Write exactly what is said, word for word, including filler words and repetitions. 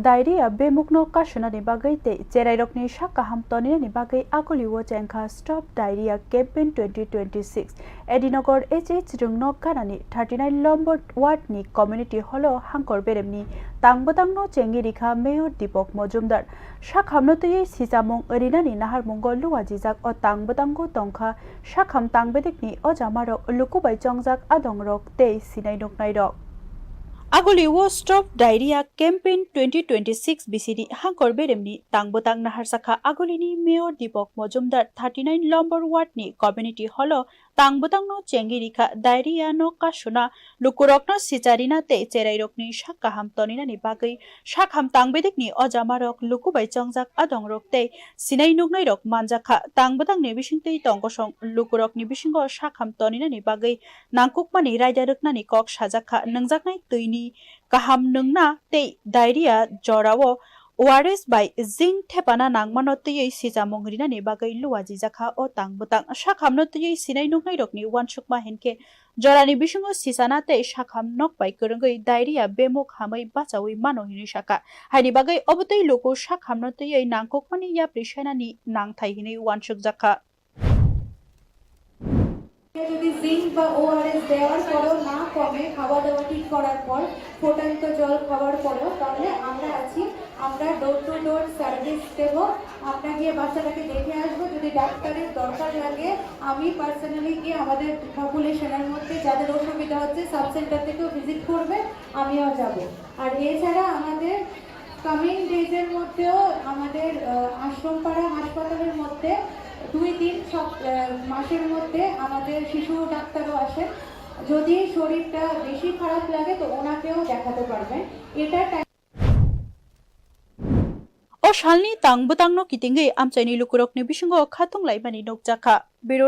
Diarrhea bemukno kasunani bagwi tei cherairokni sak kaham toninani bagwi agulio chengkha Stop Diarrhea Campaign twenty twenty-six. Edinagar H H rwngno ganani thirty-nine lombor ward ni community hall o hangkor beremni tang bwtangno chengwi rikha Mayor Deepak Majumdar. Sakhamno twiwi sichamung rinani naharmungo luajijak o tang bwtango tongkha sakham tang bedekni ojamarok, luku bai chongjak adongrok tei sinai nuknairok. Agulio Stop Diarrhea Campaign twenty twenty-six bisini hangkor beremni tang bwtang naharjakha agulini Mayor Deepak Majumdar thirty-nine lombor ward ni community hall o tang bwtangno chengwi rikha diarrhea no kasuna, lukurokno sicharina tei cherairokni sak kaham toninani bagwi sakham tang bedekni ojamarok, luku bai chongjak adongrok tei sinai nuknairok manjakha. Tang bwtangni bisingtwi tongkosong lukurokni bisingo sakham toninani bagwi nangkukmani raida rwknani kok sajakha, nwngjaknai twini kaham nwngna tei diarrhea jorao O R S bai zinc thepana nangmano twiwi sichamung rinani bagwi luajijakha o tang bwtang. Sakhamno twiwi sinai nuknairokni uansukma hinkhe jorani bisingo sichana tei sakham nok bai kwrwngwi diarrhea bemuk hamwi bachaui mano hinwi sakha. Haini bagwi obotwi luku sakhamno twiwi nangkukmani yapri sainani nangthai hinwi uansukjakha. যদি জিঙ্ক বা ওআরএস দেওয়ার পরেও না কমে, খাওয়া দাওয়া ঠিক করার পর, ফোটান্ত জল খাওয়ার পরেও, তাহলে আমরা আছি, আমরা ডোর টু ডোর সার্ভিস দেব। আমরা গিয়ে বাচ্চাটাকে দেখে আসবো। যদি ডাক্তারের দরকার লাগে, আমি পার্সোনালি গিয়ে আমাদের পপুলেশনের মধ্যে যাদের অসুবিধা হচ্ছে, সাব সেন্টার থেকেও ভিজিট করবে, আমিও যাব। আর এছাড়া আমাদের কামিং ডেজের মধ্যেও আমাদের, আহ, আশ্রমপাড়া হাসপাতালের মধ্যে দুই দিন সব, আহ, মাসের মধ্যে আমাদের শিশু ডাক্তারও আসেন। যদি শরীরটা বেশি খারাপ লাগে তো ওনাকেও দেখাতে পারবেন। এটা time O salni tang bwtangno kitingwi amchaini lukurokni bisingo khatung laimani nukjakha. Biro